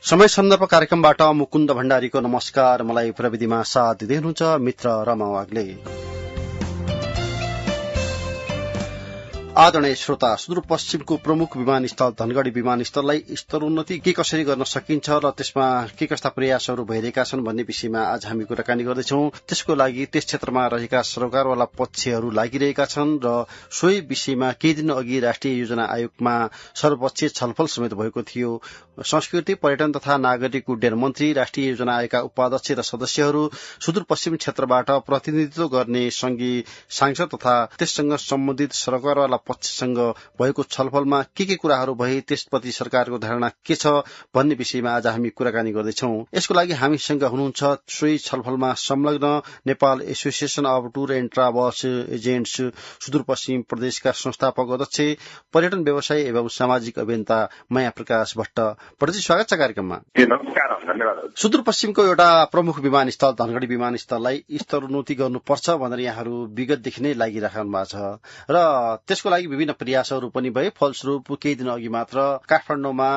समय सन्दर्भ कार्यक्रमबाट मुकुन्द भण्डारीको नमस्कार। मलाई प्रविधिमा साथ दिँदै हुनुहुन्छ मित्र रमा वाग्ले। आदरणीय श्रोता, सुदूरपश्चिमको प्रमुख विमानस्थल धनगढ़ी विमानस्थललाई स्तरोन्नति के कसरी गर्न सकिन्छ र त्यसमा के कस्ता प्रयासहरू भइरहेका छन् भन्ने विषयमा आज हामी कुराकानी गर्दैछौं। त्यसको लागि त्यस क्षेत्रमा रहेका सरकारवाला पक्षहरू लागिरहेका छन् र सोही विषयमा केही दिन अघि राष्ट्रिय योजना आयोगमा सर्वपक्षीय छलफल समेत भएको थियो। संस्कृति, पर्यटन तथा नागरिक उड्डयन मन्त्री, राष्ट्रिय योजना आयोगका उपाध्यक्ष र सदस्यहरू, सुदूरपश्चिम क्षेत्रबाट प्रतिनिधित्व गर्ने संघीय सांसद तथा त्यससँग सम्बन्धित सरकारवाला पक्षसँग भएको छलफलमा के कुराहरू भए, त्यसप्रति सरकारको धारणा के छ भन्ने विषयमा आज हामी कुराकानी गर्दैछौं। यसको लागि हामीसँग हुनुहुन्छ सोही छलफलमा संलग्न Nepal association of tour and travels agents Sudurpashchim प्रदेशका संस्थापक अध्यक्ष, पर्यटन व्यवसाय एवं सामाजिक अभियन्ता माया प्रकाश भट्ट। प्रति स्वागत छ कार्यक्रममा। नमस्कार, धन्यवाद। सुदूरपश्चिमको एउटा प्रमुख विमानस्थल धनगढ़ी विमानस्थललाई स्तरोन्नति गर्नुपर्छ भनेर यहाँहरू विगतदेखि नै लागिराख्नु भएको छ र त्यसको लागि विभिन्न प्रयासहरू पनि भए। फलस्वरूप केही दिन अघि मात्र काठमाडौँमा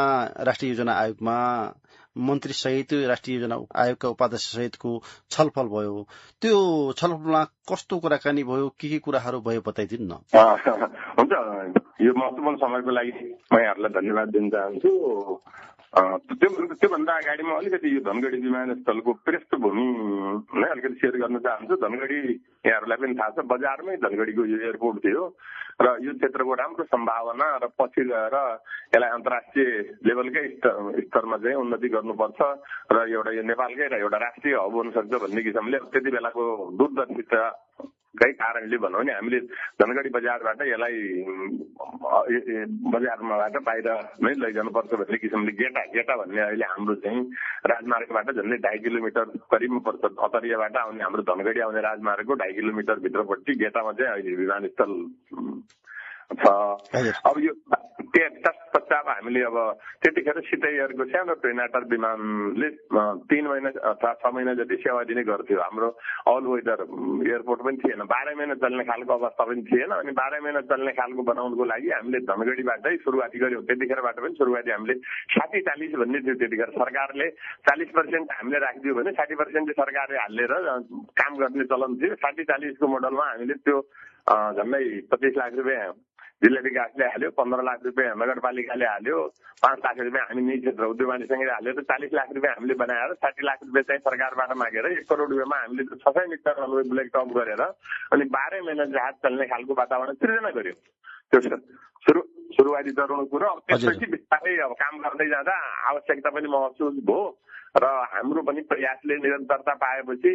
राष्ट्रिय योजना आयोगमा मन्त्री सहित राष्ट्रिय योजना आयोगका उपाध्यक्ष सहितको छलफल भयो। त्यो छलफलमा कस्तो कुराकानी भयो, के कुराहरू भयो बताइदिनु न। हुन्छ, यो महत्वपूर्ण समयको लागि म यहाँहरूलाई धन्यवाद दिन चाहन्छु। त्योभन्दा अगाडि म अलिकति यो धनगढ़ी विमानस्थलको पृष्ठभूमि नै अलिकति सेयर गर्न चाहन्छु। धनगढ़ी यहाँहरूलाई पनि थाहा छ, बजारमै धनगढ़ीको यो एयरपोर्ट थियो र यो क्षेत्रको राम्रो सम्भावना र पछि गएर यसलाई अन्तर्राष्ट्रिय लेभलकै स्तरमा चाहिँ उन्नति गर्नुपर्छ र एउटा यो नेपालकै र एउटा राष्ट्रिय हब हुन सक्छ भन्ने किसिमले त्यति बेलाको दूरदर्शिता कै कारणले भनौँ भने हामीले धनगढ़ी बजारबाट यसलाई बजारमाबाट बाहिर नै लैजानुपर्छ भन्ने किसिमले गेटा भन्ने अहिले हाम्रो चाहिँ राजमार्गबाट झन्डै 2.5 किलोमिटर करिबमा पर्छ। अतरियाबाट आउने हाम्रो धनगढ़ी आउने राजमार्गको 2.5 किलोमिटर भित्रपट्टि गेटामा चाहिँ अहिले विमानस्थल छ। अब यो तत्पश्चात हामीले अब त्यतिखेर सिधै एयरको सानो ट्विनाटर विमानले 3 महिना अथवा 6 महिना जति सेवा दिने गर्थ्यो। हाम्रो अल वेदर एयरपोर्ट पनि थिएन, 12 महिना चल्ने खालको अवस्था पनि थिएन। अनि 12 महिना चल्ने खालको बनाउनको लागि हामीले धनगढ़ीबाटै सुरुवाती गर्यौं। त्यतिखेरबाट पनि सुरुवाती हामीले 60-40 भन्ने थियो। त्यतिखेर सरकारले 40% हामीले राखिदियो भने 60% चाहिँ सरकारले हालेर काम गर्ने चलन थियो। 60-40 को मोडलमा हामीले त्यो झन्डै 25 लाख रुपियाँ जिल्ला विकासले हाल्यो, 15 लाख रुपियाँ नगरपालिकाले हाल्यो, 5 लाख रुपियाँ हामी निजी क्षेत्र उद्योगसँगै हाल्यो। त 40 लाख रुपियाँ हामीले बनाएर 60 लाख रुपियाँ चाहिँ सरकारबाट मागेर 1 करोड रुपियाँमा हामीले 600 मिटर रनवे ब्लेक टप गरेर अनि 12 महिना जहाज चल्ने खालको वातावरण सृजना गर्यो। त्यो सुरुवाती चरणको कुरो। त्यसपछि बिस्तारै अब काम गर्दै जाँदा आवश्यकता पनि महसुस भयो र हाम्रो पनि प्रयासले निरन्तरता पाएपछि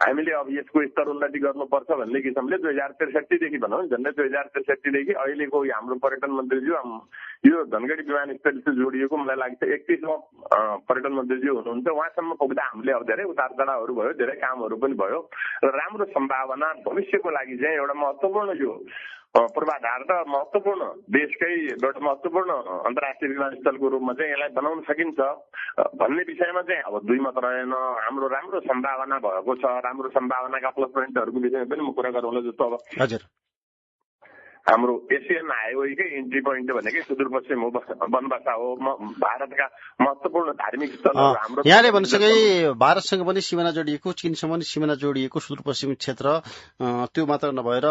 हामीले अब यसको स्तरोन्नति गर्नुपर्छ भन्ने किसिमले 2063 देखि भनौँ, झन्डै 2063 देखि अहिलेको हाम्रो पर्यटन मन्त्रीज्यू यो धनगढ़ी विमानस्थलले जोडिएको मलाई लाग्छ 31 पर्यटन मन्त्रीज्यू हुनुहुन्छ। उहाँसम्म पुग्दा हामीले अब धेरै उतार चढावहरू भयो, धेरै कामहरू पनि भयो र राम्रो सम्भावना भविष्यको लागि चाहिँ एउटा महत्त्वपूर्ण यो पूर्वाधार र महत्त्वपूर्ण देशकै एउटा महत्त्वपूर्ण अन्तर्राष्ट्रिय विमानस्थलको रूपमा चाहिँ यसलाई बनाउन सकिन्छ भन्ने विषयमा चाहिँ अब दुई मत रहेन। हाम्रो राम्रो सम्भावना भएको छ, राम्रो सम्भावनाका प्लस पोइन्टहरूको विषयमा पनि म कुरा गरौँला। जस्तो अब हाम्रो एसियन हाइवेकै इन्ट्री पोइन्ट भनेकै सुदूरपश्चिम हो, बनबासा हो। भारतका महत्त्वपूर्ण धार्मिक स्थलहरू हाम्रो यहाँले भनिसके भारतसँग पनि सिमाना जोडिएको, चीनसँग पनि सिमाना जोडिएको सुदूरपश्चिम क्षेत्र त्यो मात्र नभएर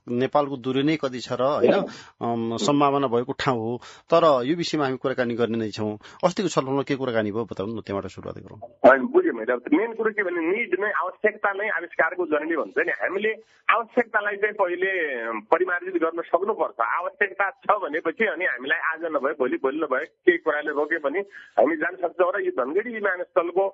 नेपालको दूरी नै कति छ र हैन सम्भावना भएको ठाउँ हो। तर यो विषयमा हामी कुराकानी गर्ने नै छौं। अस्तिको छलफलमा के कुराकानी भयो बताउनु न, त्यहाँबाट सुरुवात गरौँ। हैन, बुझ्यो मैले। मेन कुरो के भने निड नै, आवश्यकता नै आविष्कारको जननी भन्छ नि। हामीले आवश्यकतालाई चाहिँ पहिले परिमार्जित गर्न सक्नुपर्छ। आवश्यकता छ भनेपछि अनि हामीलाई आज नभए भोलि नभए केही कुराले रोके पनि हामी जान सक्छौँ र यो धनगढ़ी विमानस्थलको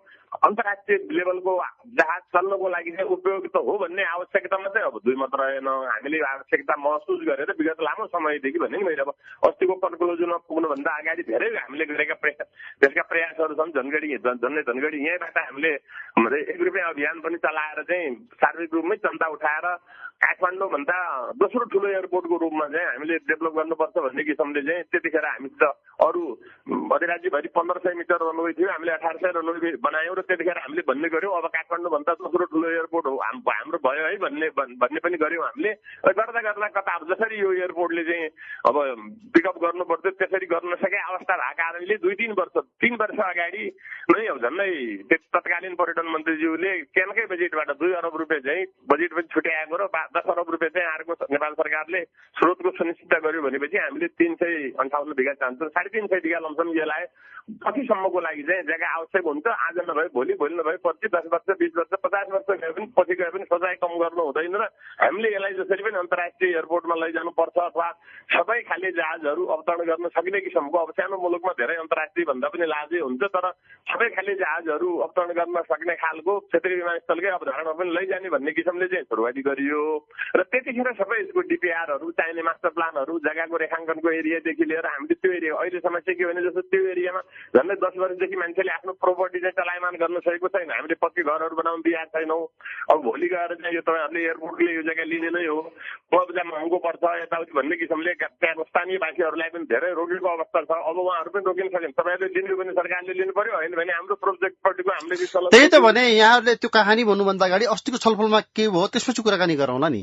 अन्तर्राष्ट्रिय लेभलको जहाज चल्नको लागि चाहिँ उपयुक्त हो भन्ने आवश्यकतामा चाहिँ अब दुई मत रहेन। हामीले आवश्यकता महसुस गरेर विगत लामो समयदेखि भने नि मैले अब अस्तिको कन्क्लुजनमा पुग्नुभन्दा अगाडि धेरै हामीले गरेका त्यसका प्रयासहरू छन्। धनगढ़ी यहीँबाट हामीले 1 रुपियाँ अभियान पनि चलाएर चाहिँ सार्वजनिक रूपमै चन्दा उठाएर काठमाडौँ भन्दा दोस्रो ठुलो एयरपोर्टको रूपमा चाहिँ हामीले डेभलप गर्नुपर्छ भन्ने किसिमले चाहिँ त्यतिखेर हामीसित अरू अधिराज्यभरि 1500 मिटर रनवे थियो, हामीले 1800 रनवे बनायौँ र त्यतिखेर हामीले भन्ने गर्यौँ अब काठमाडौँ भन्दा दोस्रो ठुलो एयरपोर्ट हो हाम्रो भयो है भन्ने पनि गर्यौँ हामीले। गर्दा गर्दा कता अब जसरी यो एयरपोर्टले चाहिँ अब पिकअप गर्नुपर्थ्यो त्यसरी गर्न नसके अवस्था भएको कारणले 3 वर्ष अगाडि नै झन्डै तत्कालीन पर्यटन मन्त्रीज्यूले केन्द्रकै बजेटबाट 2 अरब रुपियाँ चाहिँ बजेट पनि छुट्याएको र 10 अरब रुपियाँ चाहिँ अर्को नेपाल सरकारले स्रोतको सुनिश्चित गर्यो भनेपछि हामीले 358 बिघा चाहन्छौँ, 350 बिघा लमसम यसलाई पछिसम्मको लागि चाहिँ जग्गा आवश्यक हुन्छ। आज नभए भोलि नभए पछि 10 वर्ष 20 वर्ष 50 वर्ष गए पनि पछि गए पनि सोचाइ कम गर्नु हुँदैन र हामीले यसलाई जसरी पनि अन्तर्राष्ट्रिय एयरपोर्टमा लैजानुपर्छ अथवा सबै खाले जहाजहरू अवतरण गर्न सक्ने किसिमको, अब सानो मुलुकमा धेरै अन्तर्राष्ट्रिय भन्दा पनि लाजै हुन्छ तर सबै खाले जहाजहरू अवतरण गर्न सक्ने खालको क्षेत्रीय विमानस्थलकै अवधारणा पनि लैजाने भन्ने किसिमले चाहिँ सुरुवाती गरियो र त्यतिखेर सबै यसको डिपिआरहरू चाहिने मास्टर प्लानहरू जग्गाको रेखाङ्कनको एरियादेखि लिएर हामीले त्यो एरिया अहिले समस्या के भने जस्तो त्यो एरियामा झन्डै 10 वर्षदेखि मान्छेले आफ्नो प्रोपर्टी चाहिँ चलायमान गर्न सकेको छैन, हामीले पक्की घरहरू बनाउन दिएको छैनौँ। अब भोलि गएर चाहिँ यो तपाईँहरूले एयरपोर्टले यो जग्गा लिने नै हो, अब चाहिँ महँगो पर्छ यताउति भन्ने किसिमले त्यहाँको स्थानीयवासीहरूलाई पनि धेरै रोकेको अवस्था छ। अब उहाँहरू पनि रोकिन सकेन, तपाईँहरूले लिनु भने सरकारले लिनु पर्यो, होइन भने हाम्रो प्रोजेक्टपट्टिको हामीले विसलत। त्यही त भने यहाँहरूले त्यो कहानी भन्नुभन्दा अगाडि अस्तिको छलफलमा के भयो त्यसपछि कुराकानी गरौँला नि।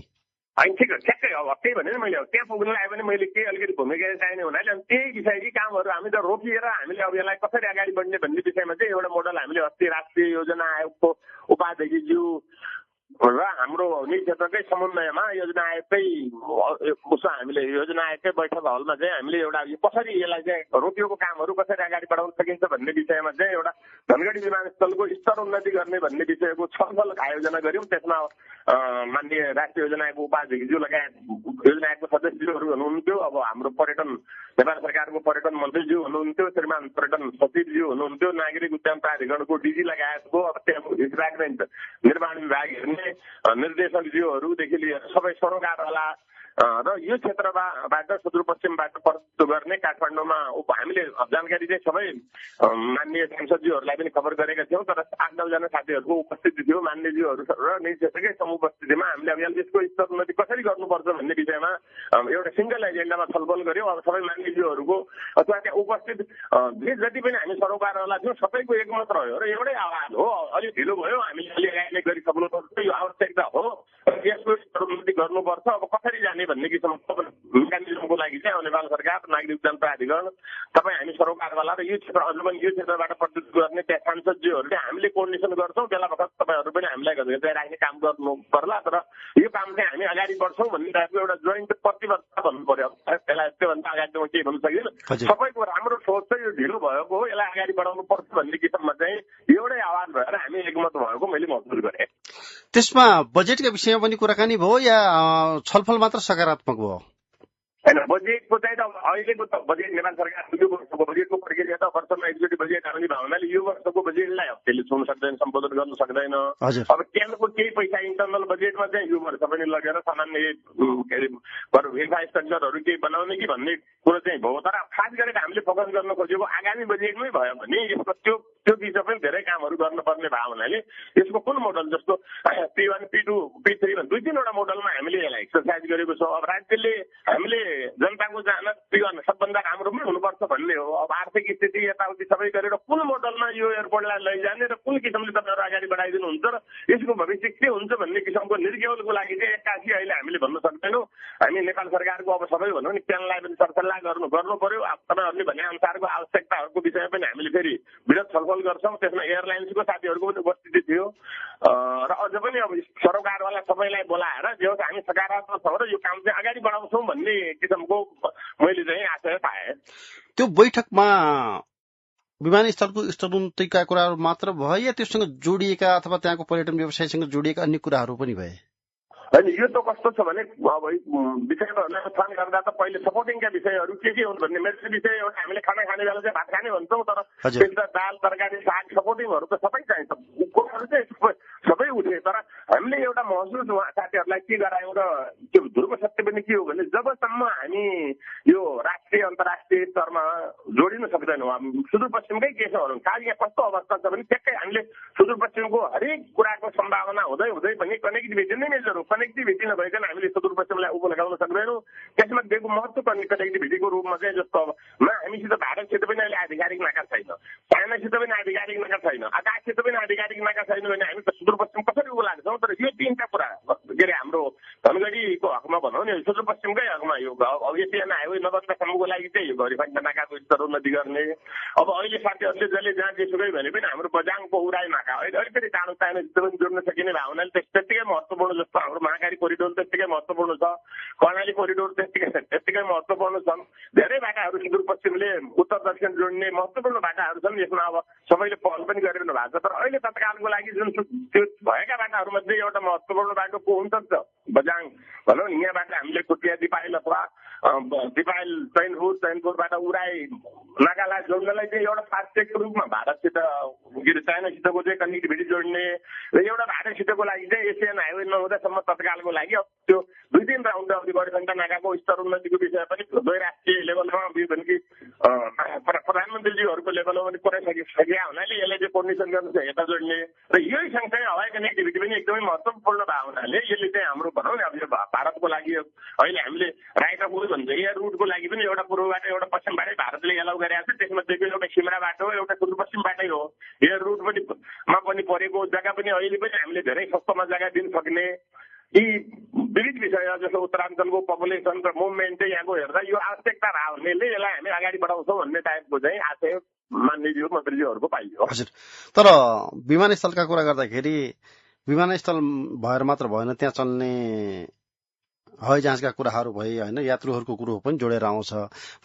होइन ठिक हो, ठ्याक्कै अब त्यही भने मैले त्यहाँ पुग्न आयो भने मैले केही अलिकति भूमिका चाहिने हुनाले अनि त्यही विषयकी कामहरू हामी त रोकिएर हामीले अब यसलाई कसरी अगाडि बढ्ने भन्ने विषयमा चाहिँ एउटा मोडल हामीले अस्ति राष्ट्रिय योजना आयोगको उपाध्यक्षज्यू र हाम्रो निजी क्षेत्रकै समन्वयमा योजना आयोगकै उसमा हामीले योजना आयोगकै बैठक हलमा चाहिँ हामीले एउटा कसरी यसलाई चाहिँ रोकिएको कामहरू कसरी अगाडि बढाउन सकिन्छ भन्ने विषयमा चाहिँ एउटा धनगढी विमानस्थलको स्तर उन्नति गर्ने भन्ने विषयको छलफल आयोजना गर्यौँ। त्यसमा माननीय राष्ट्रिय योजना आयोगको उपाध्यक्षज्यू लगायत योजना आयोगको सदस्यज्यूहरू हुनुहुन्थ्यो, अब हाम्रो पर्यटन नेपाल सरकारको पर्यटन मन्त्रीज्यू हुनुहुन्थ्यो, श्रीमान पर्यटन सचिवज्यू हुनुहुन्थ्यो, नागरिक उद्यम प्राधिकरणको डिजी लगायतको अब त्यहाँको डिपार्टमेन्ट निर्माण विभाग हेर्ने निर्देशकज्यूहरूदेखि लिएर सबै सरोकारवाला र यो क्षेत्रबाट सुदूरपश्चिमबाट प्रस्तुत गर्ने काठमाडौँमा हामीले जानकारी चाहिँ सबै माननीय सांसदज्यूहरूलाई पनि खबर गरेका थियौँ तर 8-9 जना साथीहरूको उपस्थिति थियो। मान्यज्यूहरू र निजी क्षेत्रकै समुपस्थितिमा हामीले अब यसको स्तर उन्नति कसरी गर्नुपर्छ भन्ने विषयमा एउटा सिंगल एजेन्डामा छलफल गर्यौँ। अब सबै मान्यज्यूहरूको अथवा त्यहाँ उपस्थित जति पनि हामी सरोकारवाला थियौँ सबैको एकमत रह्यो र एउटै आवाज हो, अलिक ढिलो भयो, हामीले अलि अगाडि गरिसक्नुपर्छ, यो आवश्यकता हो, यसको स्तर उन्नति गर्नुपर्छ। अब कसरी जाने भन्ने किसिमको मेकानिजमको लागि चाहिँ नेपाल सरकार नागरिक उद्यम प्राधिकरण तपाईँ हामी सरोकारवाला र यो क्षेत्र अझ पनि यो क्षेत्रबाट प्रस्तुत गर्ने त्यहाँ सांसदज्यूहरूले हामीले कोर्डिनेसन गर्छौँ, बेला बखत तपाईँहरू पनि हामीलाई राख्ने काम गर्नु पर्ला तर यो काम चाहिँ हामी अगाडि बढ्छौँ भन्ने टाइपको एउटा जोइन्ट प्रतिबद्धता भन्नु पर्यो। यसलाई त्योभन्दा अगाडि त केही भन्नु सकिँदैन, सबैको राम्रो सोच चाहिँ यो ढिलो भएको हो, यसलाई अगाडि बढाउनु पर्छ भन्ने किसिममा चाहिँ एउटै आवाज भएर हामी एकमत भएको मैले महसुस गरेँ। त्यसमा बजेटका विषयमा पनि कुराकानी भयो या छलफल मात्र सकारात्मक भयो? होइन, बजेटको चाहिँ त अहिलेको त बजेट नेपाल सरकार यो वर्षको बजेटको प्रक्रिया त वर्षमा एक्जिक्युटिभ बजेट आउने भावनाले यो वर्षको बजेटलाई हप्तेले छुन सक्दैन, सम्बोधन गर्न सक्दैन। अब केन्द्रको केही पैसा इन्टरनल बजेटमा चाहिँ यो वर्ष पनि लगेर सामान्य इन्फ्रास्ट्रक्चरहरू केही बनाउने कि भन्ने कुरो चाहिँ भयो तर खास गरेर हामीले फोकस गर्न खोजेको आगामी बजेटमै भयो भने यसको त्यो विषय पनि धेरै कामहरू गर्नुपर्ने भावनाले यसको कुन मोडल जस्तो P1, P2, P3 दुई-तीनवटा मोडलमा हामीले यसलाई एक्सर्साइज गरेको छौँ। अब राज्यले हामीले जनताको जान P1 सबभन्दा राम्रो पनि हुनुपर्छ भन्ने हो। अब आर्थिक स्थिति यताउति सबै गरेर कुन मोडलमा यो एयरपोर्टलाई लैजाने र कुन किसिमले तपाईँहरू अगाडि बढाइदिनुहुन्छ र यसको भविष्य के हुन्छ भन्ने किसिमको निर्ज्ञाउको लागि चाहिँ एक्कासी अहिले हामीले भन्न सक्दैनौँ। हामी नेपाल सरकारको अब सबै भनौँ नि प्यानलाई पनि सरसल्लाह गर्नु पर्यो। तपाईँहरूले भने अनुसारको आवश्यकताहरूको विषयमा पनि हामीले फेरि विगत छलफल गर्छौँ। त्यसमा एयरलाइन्सको साथीहरूको पनि उपस्थिति थियो र अझ पनि अब सरोकारवाला सबैलाई बोलाएर जो हामी सकारात्मक छौँ र यो काम चाहिँ अगाडि बढाउँछौँ भन्ने किसिमको मैले चाहिँ आशय पाएँ। त्यो बैठकमा विमानस्थलको स्तरोन्नतिका कुराहरू मात्र भयो या त्योसँग जोडिएका अथवा त्यहाँको पर्यटन व्यवसायसँग जोडिएका अन्य कुराहरू पनि भए? होइन, यो त कस्तो छ भने अब विषयहरूलाई छान गर्दा त पहिले सपोर्टिङका विषयहरू के हुन् भन्ने मेरो विषय एउटा हामीले खाना खाने बेला चाहिँ भात खाने भन्छौँ तर त्यसमा दाल तरकारी साग सपोर्टिङहरू त सबै चाहिन्छ, कुराहरू चाहिँ सबै उठे तर हामीले एउटा महसुस साथीहरूलाई के गरायौँ र त्यो ध्रुव सत्य पनि के हो भने जबसम्म हामी यो राष्ट्रिय अन्तर्राष्ट्रिय स्तरमा जोडिन सक्दैनौँ। सुदूरपश्चिमकै केसहरू खास यहाँ कस्तो अवस्था छ भने ठ्याक्कै हामीले सुदूरपश्चिमको हरेक कुराको सम्भावना हुँदै हुँदै पनि कनेक्टिभिटी नै मेजर हो। कनेक्टिभिटी नभइकन हामीले सुदूरपश्चिमलाई उँभो लगाउन सक्दैनौँ। त्यसमध्येको महत्त्वपूर्ण कनेक्टिभिटीको रूपमा चाहिँ जस्तो अब हामीसित भारतसित पनि अहिले आधिकारिक नाका छैन, चाइनासित पनि आधिकारिक नाका छैन, आकाशसित पनि आधिकारिक नाका छैन भने हामी त सुदूरपश्चिम कसरी उँभो लाग्छौँ। तर यो तीनटा कुरा के अरे हाम्रो धनगढीको हकमा भनौँ नि, सुदूरपश्चिमकै हकमा यो एसियन हाइवे नबन्दासम्मको लागि चाहिँ यो घरिफाइन्ट नाकाको स्तर उन्नति गर्ने। अब अहिले साथीहरूले जसले जहाँ जेसुकै भने पनि हाम्रो बजाङको उराई नाका अलिकति टाढो चाइनासित पनि जोड्न सकिने भावनाले त्यत्तिकै महत्त्वपूर्ण जस्तो हाम्रो महाकाली कोरिडोर त्यत्तिकै महत्त्वपूर्ण छ, कर्णाली कोरिडोर त्यत्तिकै महत्त्वपूर्ण छन्। धेरै बाटाहरू सुदूरपश्चिमले उत्तर दक्षिण जोड्ने महत्त्वपूर्ण बाटाहरू छन्। यसमा अब सबैले पहल पनि गरिरहनु भएको छ। तर अहिले तत्कालको लागि जुन त्यो भएका बाटाहरूमध्ये एउटा महत्त्वपूर्ण बाटो को हुन्छ बजाङ भनौँ नि, यहाँबाट हामीले कुटिया दिपाइल अथवा दिपाइल चैनपुरबाट उराई नागालाई जोड्नलाई चाहिँ एउटा फास्टट्र्याकको रूपमा भारतसित चाइनासितको चाहिँ कनेक्टिभिटी जोड्ने र एउटा भारतसितको लागि चाहिँ एसियन हाइवे नहुँदासम्म तत्कालको लागि अब त्यो 2-3 राउन्ड अवधि गठबन्धन नाकाको स्तर उन्नतिको विषय पनि द्वैराष्ट्रिय लेभलमा कि प्रधानमन्त्रीज्यूहरूको लेभलमा पनि पुऱ्याइसकेका हुनाले यसलाई चाहिँ कोर्डिनेसन गर्नु छ, यता जोड्ने र यही सँगसँगै हवाई कनेक्टिभिटी पनि एकदमै महत्त्वपूर्ण भावनाले यसले चाहिँ हाम्रो भनौँ न अब यो भारतको लागि अहिले हामीले राइट अफ वे भन्छ एयर रुटको लागि पनि एउटा पूर्वबाट एउटा पश्चिमबाटै भारतले एलाउ गरेको छ। त्यसमध्येको एउटा सिमरा बाटो एउटा सुदूरपश्चिम बाटै हो। एयर रुट पनि परेको जग्गा पनि अहिले पनि हामीले धेरै सस्तोमा जग्गा दिन सक्ने यी विविध विषय जस्तो उत्तराञ्चलको पपुलेसन र मुभमेन्ट चाहिँ यहाँको हेर्दा यो आवश्यकता हुनेले यसलाई हामी अगाडि बढाउँछौँ भन्ने टाइपको चाहिँ आशय मान्यज्यू मन्त्रीज्यूहरूको पाइयो। हजुर, तर विमानस्थलका कुरा गर्दाखेरि विमानस्थल भएर मात्र भएन, त्यहाँ चल्ने हवाई जहाजका कुराहरू भए होइन, यात्रुहरूको कुरो पनि जोडेर आउँछ।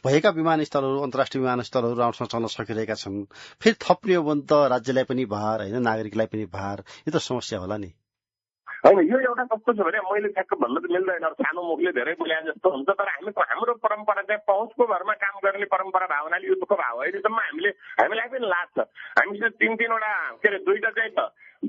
भएका विमानस्थलहरू अन्तर्राष्ट्रिय विमानस्थलहरू राम्रोसँग चल्न सकिरहेका छन्, फेरि थप्ने हो भने त राज्यलाई पनि भार होइन, नागरिकलाई पनि भार, यो त समस्या होला नि होइन। यो एउटा कस्तो छ भने मैले ठ्याक्क भन्न त मिल्दैन, सानो मुखले धेरै बोले जस्तो हुन्छ। तर हाम्रो परम्परा चाहिँ पहुँचको भरमा काम गर्ने परम्परा भावनाले यो दुःख भाव अहिलेसम्म हामीलाई पनि लाग्छ। हामीसित 3-3वटा के अरे 2टा चाहिँ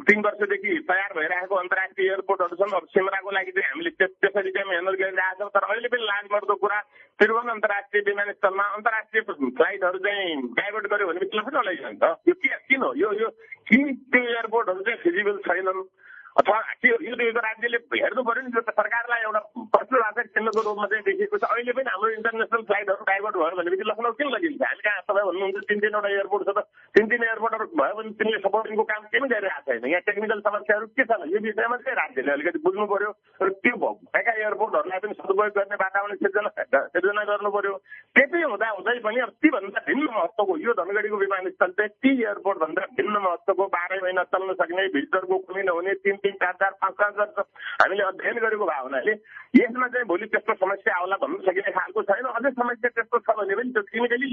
3 वर्षदेखि तयार भइरहेको अन्तर्राष्ट्रिय एयरपोर्टहरू छन्। अब सिमराको लागि चाहिँ हामीले त्यसरी चाहिँ मेहनत गरिरहेका छौँ। तर अहिले पनि लाजमर्दो कुरा त्रिभुवन अन्तर्राष्ट्रिय विमानस्थलमा अन्तर्राष्ट्रिय फ्लाइटहरू चाहिँ डाइभर्ट गर्यो भने त्यसलाई पनि नलैजान्छ। यो किन हो? यो त्यो एयरपोर्टहरू चाहिँ फिजिबल छैनन् अथवा यो राज्यले हेर्नु पर्यो नि। त्यो सरकारलाई एउटा प्रश्नवाचक चिन्हको रूपमा चाहिँ देखिएको छ। अहिले पनि हाम्रो इन्टरनेसनल फ्लाइटहरू डाइभर्ट भयो भनेपछि लखनऊ किन लगिन्छ? हामी कहाँ तपाईँ भन्नुहुन्छ 3-3वटा एयरपोर्ट छ त 3-3 एयरपोर्टहरू भयो भने तिनले सपोर्टिङको काम केही पनि गरिरहेको छैन। यहाँ टेक्निकल समस्याहरू के छ यो विषयमा चाहिँ राज्यले अलिकति बुझ्नु पर्यो र त्यो भएका एयरपोर्टहरूलाई पनि सदुपयोग गर्ने वातावरण सिर्जना गर्नु पर्यो। त्यति हुँदै पनि अब तीभन्दा भिन्न महत्त्वको यो धनगढीको विमानस्थल चाहिँ ती एयरपोर्टभन्दा भिन्न महत्त्वको 12 महिना चल्न सक्ने, भिजिटरको कुनै नहुने 3-3, 4-4, 5-5 वर्ष हामीले अध्ययन गरेको भावनाले यसमा चाहिँ भोलि त्यस्तो समस्या आउला भन्न सकिने खालको छैन। अझै समस्या त्यस्तो छ भने पनि त्यो क्लिनिकली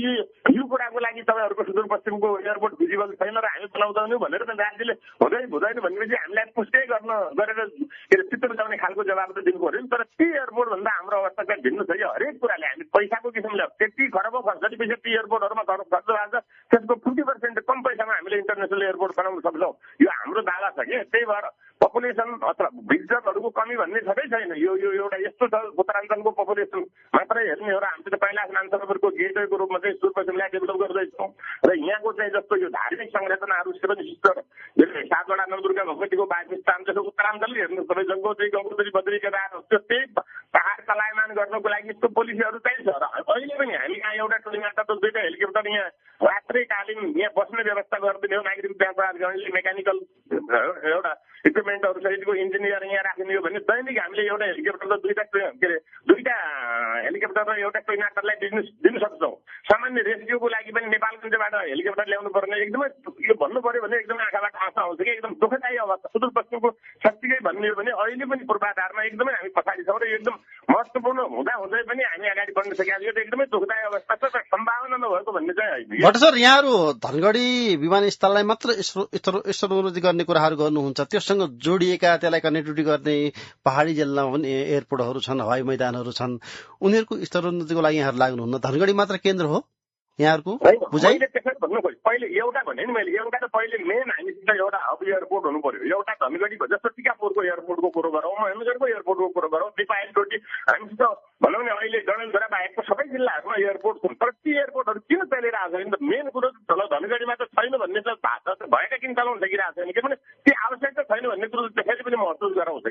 यो कुराको लागि तपाईँहरूको सुदूरपश्चिमको एयरपोर्ट भिजिबल छैन र हामी बनाउँदैनौँ भनेर त राज्यले हुँदैन भनेपछि हामीलाई पुष्टि गरेर चित्त बुझाउने खालको जवाब त दिनु पर्यो नि। तर ती एयरपोर्टभन्दा हाम्रो अवस्था चाहिँ भिन्न छ। यो हरेक कुराले हामी पैसाको किसिमले त्यति खरबौँ खर्च जति पैसा ती एयरपोर्टहरूमा खर्च भएको छ त्यसको 50% कम पैसामा हामीले इन्टरनेसनल एयरपोर्ट बनाउन सक्छौँ। यो हाम्रो दावा छ कि त्यही भएर पपुलेसन अथवा भिजिटरहरूको कमी भन्ने छँदै छैन। यो एउटा यस्तो छ उत्तराञ्चलको पपुलेसन मात्रै हेर्ने हो र हामी त कैलाश मानसरोवरको गेटवेको रूपमा चाहिँ सुदूरपश्चिमलाई डेभलप गर्दैछौँ र यहाँको चाहिँ जस्तो यो धार्मिक संरचनाहरू 7 सिस्टर 7वटा नवदुर्गा भगवतीको वासस्थान जस्तो उत्तराञ्चलले हेर्नु तपाईँ गङ्गोत्री बद्री केदार त्यो त्यही पहाड चलायमान गर्नको लागि यस्तो पोलिसीहरू चाहिँ छ। र अहिले पनि हामी यहाँ एउटा टोलीबाट त 2टा हेलिकप्टर यहाँ रात्रिकालीन यहाँ बस्ने व्यवस्था गरिदिने हो। नागरिक उड्डयन प्राधिकरणले मेकानिकल एउटा इक्विपमेन्टहरू सहितको इन्जिनियर यहाँ राख्ने हो भने दैनिक हामीले एउटा हेलिकप्टर र 2टा हेलिकप्टर र एउटा ट्रेनरलाई दिन सक्छौँ। सामान्य रेस्क्युको लागि पनि नेपालगञ्जबाट हेलिकप्टर ल्याउनु पर्ने एकदमै यो भन्नु पर्यो भने एकदमै आँखाबाट आँसु आउँछ कि एकदम दुःखदायी अवस्था। सुदूरपश्चिमको साँच्चीकै भन्ने हो भने अहिले पनि पूर्वाधारमा एकदमै हामी पछाडि छौँ र एकदम महत्त्वपूर्ण हुँदै पनि हामी अगाडि बढ्न सकेका यो त एकदमै दुःखदायी अवस्था छ। तर सम्भावना नभएको भन्ने चाहिँ होइन। भट्ट सर, यहाँहरू धनगढी विमानस्थललाई मात्र स्तर उन्नति गर्ने कुराहरू गर्नुहुन्छ, त्योसँग जोडिएका त्यसलाई कनेक्टिभिटी गर्ने पहाडी जिल्लामा पनि एयरपोर्टहरू छन्, हवाई मैदानहरू छन्, उनीहरूको स्तर उन्नतिको लागि यहाँहरू लाग्नुहुन्न। धनगढी मात्र केन्द्र हो? यहाँहरूको बुझाइ? मैले त्यसरी भन्नु खोजेँ, पहिले एउटा भने नि मैले, एउटा त पहिले मेन हामीसित एउटा हब एयरपोर्ट हुनु पर्यो। एउटा धनगढीको जस्तो टिकापुरको एयरपोर्टको कुरो गरौँ, महेन्द्रगढको एयरपोर्टको कुरो गरौँ, दिपायलडोटी हामीसित भनौँ न अहिले डडेलधुरा बाहेकको सबै जिल्लाहरूमा एयरपोर्ट छन्, तर ती एयरपोर्टहरू किन चलिरहेको छैन त? मेन कुरो त धनगढीमा त छैन भन्ने त भएका किन चलाउन सकिरहेको छैन? किनभने ती आवश्यकता छैन भन्ने कुरो त्यसैले पनि महसुस गराउँछ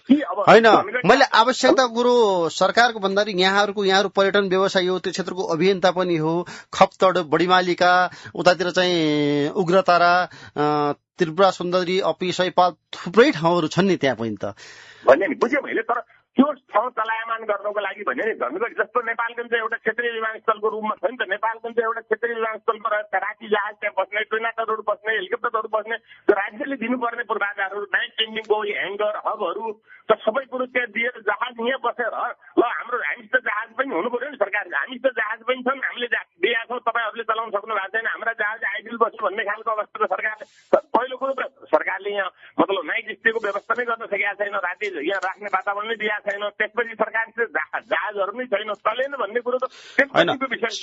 कि अब होइन, मैले आवश्यकता कुरो सरकारको भन्दाखेरि यहाँहरू पर्यटन व्यवसाय हो, त्यो क्षेत्रको अभियन्ता पनि हो, खप्तड, बढीमालिका, उतातिर चाहिँ उग्रतारा, त्रिपुरा सुन्दरी, अपी, सैपाल, थुप्रै ठाउँहरू छन् नि त्यहाँ पनि त भने नि बुझ्यो मैले। तर त्यो ठाउँ चलायमान गर्नको लागि भने नि धनगढी जस्तो नेपालगञ्ज एउटा क्षेत्रीय विमानस्थलको रूपमा छ नि त। नेपालगञ्ज एउटा क्षेत्रीय विमानस्थलमा राति जहाज त्यहाँ बस्ने, ट्रेनाटरहरू बस्ने, हेलिकप्टरहरू बस्ने, त्यो राज्यले दिनुपर्ने पूर्वाधारहरू, नाइट टेन्डिङको ह्याङ्गर, हबहरू त सबै कुरो त्यहाँ दिएर जहाज यहाँ बसेर ल हामीसित जहाज पनि हुनु पर्यो नि। सरकारले हामीसित जहाज पनि छन्, हामीले दिएका छौँ, तपाईँहरूले चलाउन सक्नु भएको छैन, हाम्रा जहाज आइडिल बस्यो भन्ने खालको अवस्था त सरकारले, पहिलो कुरो त सरकारले यहाँ मतलब नाइट स्टेको व्यवस्था नै गर्न सकेका छैन, राति यहाँ राख्ने वातावरण नै दिएको छैन। त्यसपछि सरकारले जहाजहरू नै छैन, चलेन भन्ने कुरो त